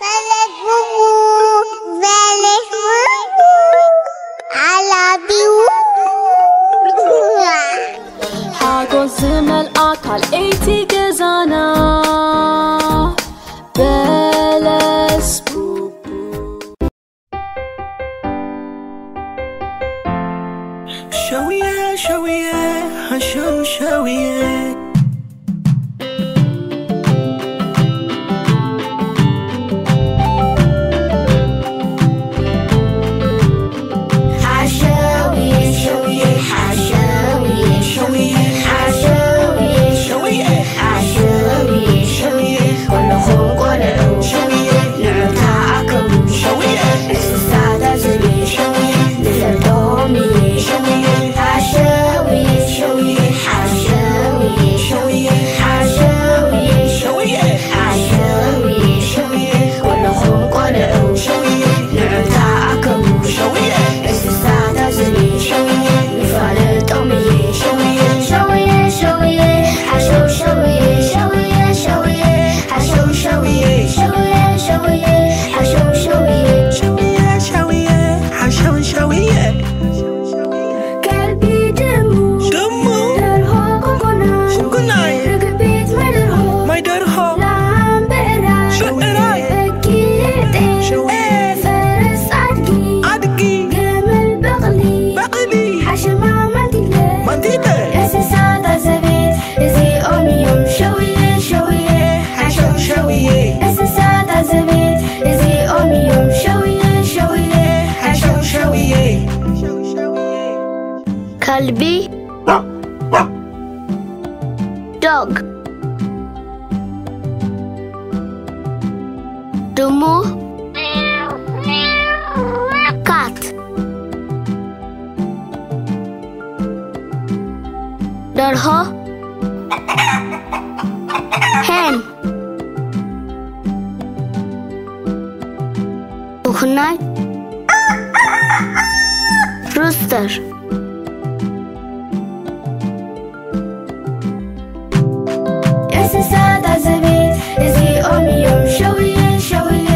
ፈለግ ቡቡ፣ ፈለግ ቡቡ፣ I love you። ሓጎስ ዝመልኣ ካልኣይቲ ገዛና በለስ ቡቡ። ሸውየ ሸውየ ሓሸው ሸውየ ሓሸውየ ሸውየ ሓሸውየ ሸውየ ሓሸውየ ሸውየ ሓሸውየ ሸውየ ኩልኹም ቆልዑ ሸውየ ንዑ ተኣከቡ ሸውየ እንስሳታት ዝብኢ ሸውየ ንፈልጦም እየ ሸውየ ሓሸውየ ሸውየ ሓሸውየ ሸውየ ሓሸውየ ሸውየ ሓሸውየ ሸውየ ኩልኹም ቆልዑ ሸውየ ንዑ ተኣከቡ ሸውየ እንስሳታት ዝብኢ ሸውየ ንፋለጦም እየ ሸውየ ሸውየ ሸውየ ሓሸው ሸውየ ሸውየ ሸውየ ሓሸው ሸውየ ሸውየ ሸውየ ሓሸው ሸውየ ሸውየ ሸውየ ሓሸው ሸውየ ከልቢ ድሙ ድሙ ደርሆ ኩኩናይ ኩኩናይ ርግቢት ማይ ደርሆ ማይ ደርሆ ላም ብዕራይ ብዕራይ በጊዕ ጤል ሸውየ ፈረስ ኣድጊ ኣድጊ ገመል በቕሊ በቕሊ ሓሸማ ማንቲለ ማንቲለ እንስሳታት ዘቤት እዚኦም እዮም ሸውየ ሸውየ ሓሸው ሸውየ እንስሳታት ዘቤት እዚኦም እዮም ሸውየ ሸውየ ሓሸው ሸውየ ከልቢ dog ድሙ cat ደርሆ hen ኡኽናይ rooster እንስሳታት ዘቤት እዚኦም እዮም ሸውየ ሸውየ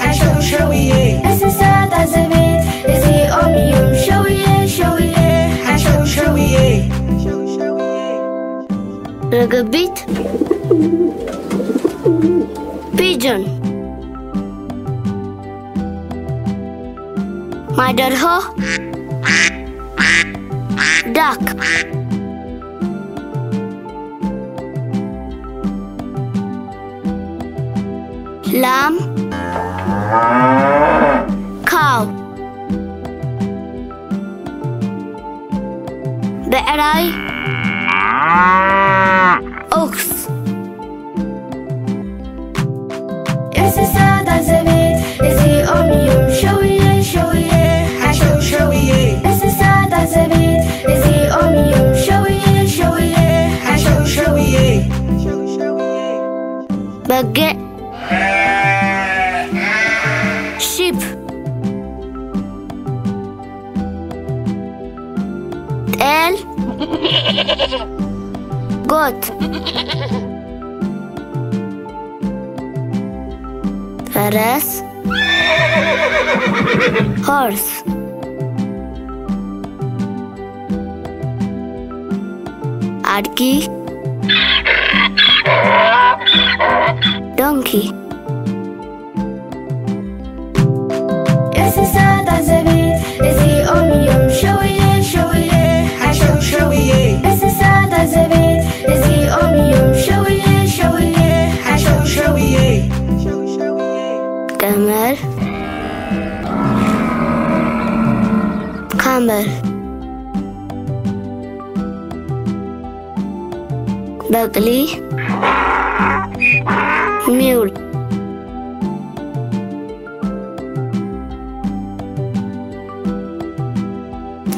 ሓሸው ሸውየ እንስሳታት ዘቤት እዚኦም እዮም ሸውየ ሸውየ ሓሸው ሸውየ ርግቢት pigeon ማይ ደርሆ duck ላም cow ብዕራይ ox እንስሳታት ዘቤት እዚኦም እዮም ሸውየ ሸውየ ሓሸው ሸውየ እንስሳታት ዘቤት እዚኦም እዮም ሸውየ ሸውየ ሓሸው ሸውየ በጊዕ sheep ጤል goat ፈረስ horse ኣድጊ donkey እንስሳታት ዘቤት እዚኦም እዮም ሸውየ ሸውየ ሓሸው ሸውየ እንስሳታት ዘቤት እዚኦም እዮም ሸውየ ሸውየ ሓሸው ሸውየ ቀመል camel በቕሊ mule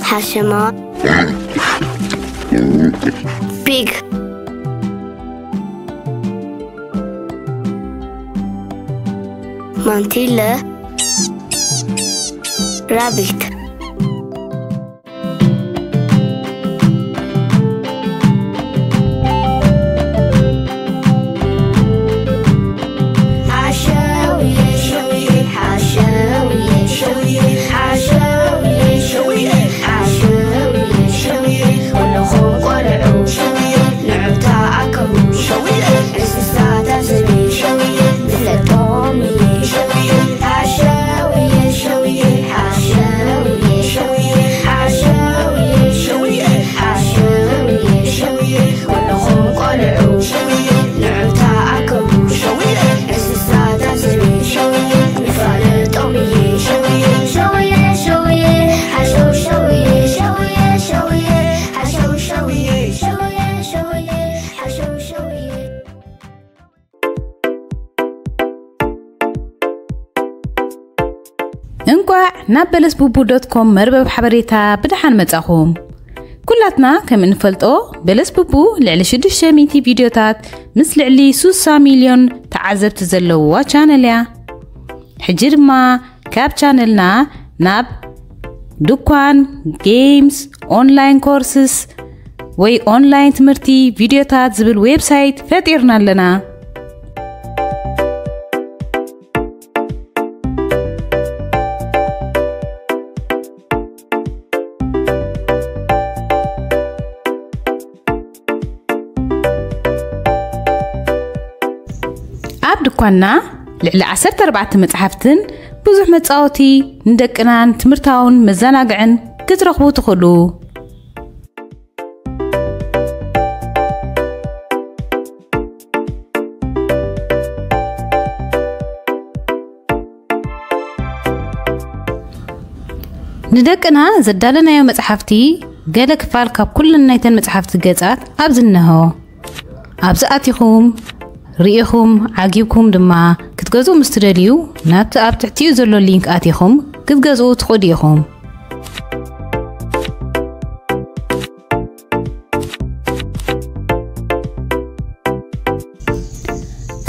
ሓሸማ pig ማንቲለ rabbit እንኳዕ ናብ በለስ ቡቡ ዶት ኮም መርበብ ሓበሬታ ብደሓን መጻኹም። ኩላትና ከም እንፈልጦ፣ በለስ ቡቡ ልዕሊ ሽዱሽተ ሚእቲ ቪድዮታት ምስ ልዕሊ ሱሳ ሚልዮን ተዓዘብቲ ዘለውዋ ቻነል እያ። ሕጂ ድማ ካብ ቻነልና ናብ ድኳን፣ ጌምስ፣ ኦንላይን ኮርስስ ወይ ኦንላይን ትምህርቲ ቪድዮታት ዝብል ዌብሳይት ፈጢርና ኣለና። ኣብ ድኳንና ልዕሊ ዓሰርተ ኣርባዕተ መጽሓፍትን ብዙሕ መጻወቲ ንደቅናን ትምህርታውን መዘናግዕን ክትረኽቡ ትኽእሉ። ንደቅና ዘዳለናዮ መጽሓፍቲ፣ ገለ ክፋል ካብ ኩለን ናይተን መጽሓፍቲ ገጻት ኣብዚ እነሆ። ኣብዚ ኣቲኹም ርኢኹም ዓጊብኩም ድማ ክትገዝኡ ምስ ትደልዩ፣ ናብቲ ኣብ ትሕቲኡ ዘሎ ሊንክ ኣቲኹም ክትገዝኡ ትኽእሉ ኢኹም።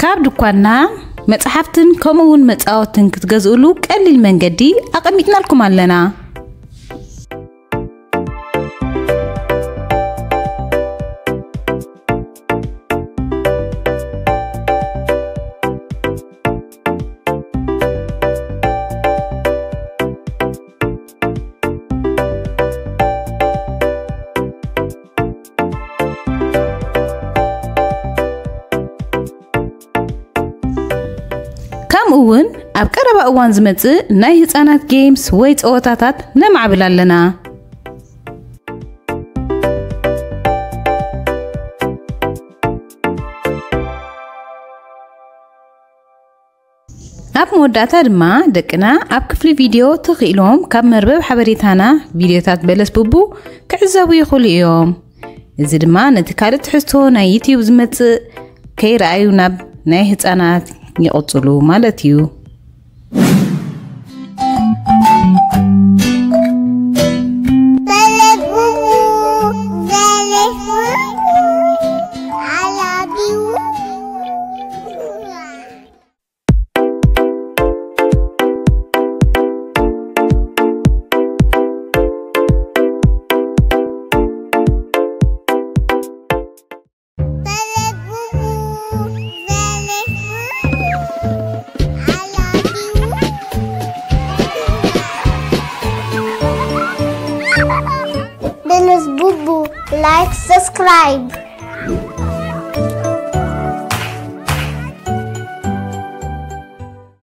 ካብ ድኳንና መጽሓፍትን ከምኡ እውን መጻወትን ክትገዝእሉ ቀሊል መንገዲ ኣቐሚጥናልኩም ኣለና። ከምኡ እውን ኣብ ቀረባ እዋን ዝመጽእ ናይ ህጻናት ጌምስ ወይ ጸወታታት ነማዕብል ኣለና። ኣብ መወዳእታ ድማ ደቅና ኣብ ክፍሊ ቪድዮ ተኽኢሎም ካብ መርበብ ሓበሬታና ቪድዮታት በለስ ቡቡ ክዕዘቡ ይኽእሉ እዮም። እዚ ድማ ነቲ ካልእ ትሕዝቶ ናይ ዩትዩብ ዝመጽእ ከይረኣዩ ናብ ናይ ህጻናት ይቕጽሉ ማለት እዩ። በለስ ቡቡ፣ በለስ ቡቡ፣ I love you። Benes Bubu, like, subscribe.